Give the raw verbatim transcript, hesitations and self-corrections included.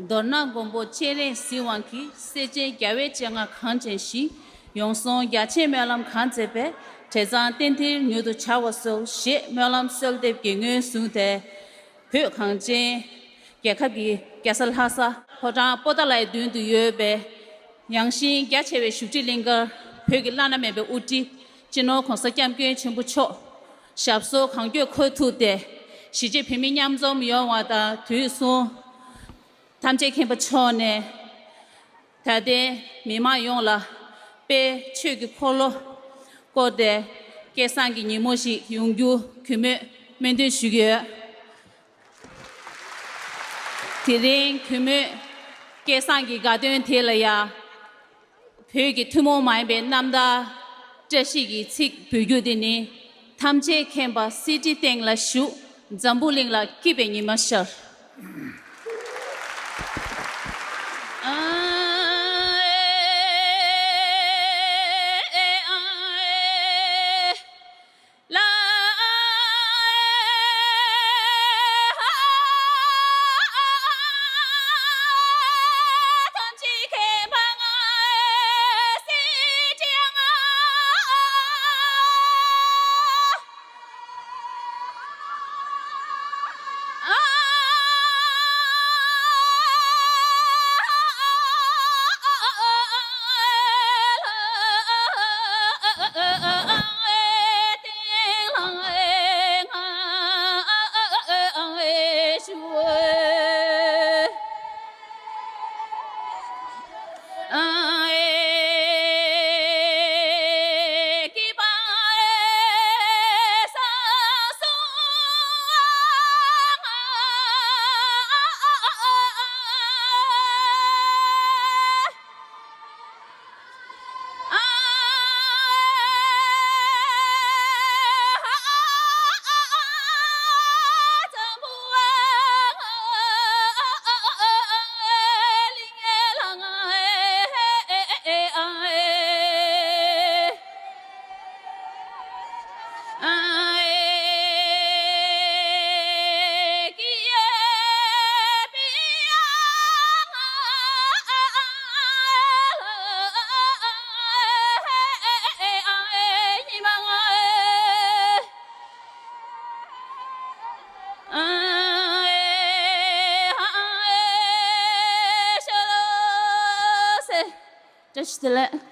མདོར་ན་མགོན་པོ་སྤྱན་རས་གཟིགས་དབང་གིས། སྲས་ཆེན་རྒྱལ་བའི་སྤྱན་སྔར་གང་བྱོན་ཞིང་། ཡོངས་བཟུང་རྒྱ་ཆེན་སྨོན་ལམ་གང་མཛད་པའི། དྲན་གསང་རྟེན་འདིར་མྱུར་དུ་བྱ་བར་གསོལ། ཞེས་སྨོན་ལམ་གསོལ་འདེབས་ཀྱི་ངོས་བཟུང་སྟེ། བོད་གངས་ཅན་རྒྱལ་ཁབ་ཀྱི་རྒྱལ་ས་ལྷ་ས་ཕོ་བྲང་པོ་ཏཱ་ལའི་མདུན་དུ་ཡོད་པའི་ཡངས་ཤིང་རྒྱ་ཆེ་བའི་བཞུགས་ཁྲི་གླིང་ཁར། བོད་ཀྱི་བླ་ན་མེད་པའི་དབུ་ཁྲིད་སྤྱི་ནོར་༸གོང་ས་༸སྐྱབས་མགོན་ཆེན་པོ་མཆོག་ཞབས་སོར་གང་མགྱོགས་འཁོད་ཐུབ་སྟེ། གཞིས་བྱེས་བོད་མི་མཉམ་འཛོམས་ཡོང་བ་དང་། དུས་གསུམ་ཐམས་ཅད་མཁྱེན་པ་མཆོག་ནས། ད་ལྟའི་མི་མང་ཡོངས་ལ་དཔལ་ཆོས་ཀྱི་འཁོར་ལོ་བསྐོར་ཏེ། སྐལ་བཟང་གི་ཉིན་མོ་ཞིག་ཡོང་རྒྱུ་གུས་མོས་སྨོན་འདུན་ཞུ་གི་ཡོད། དེ་རིང་གུས་མོས་སྐལ་བཟང་གི་དགའ་སྟོན་དེ་ལ་ཡང་། བོད་ཀྱི་ཐུན་མོང་མ་ཡིན་པའི་རྣམ་ཐར་བཀྲ་ཤིས་ཀྱི་ཚིག་འབུལ་རྒྱུ་དེ་ནི། ཐམས་ཅད་མཁྱེན་པ་གསེར་ཁྲིའི་སྟེང་ལ་བཞུགས། འཛམ་བུ་གླིང་ལ་སྐྱིད་པའི་ཉི་མ་ཤར། བཀྲ་ཤིས་བདེ་ལེགས།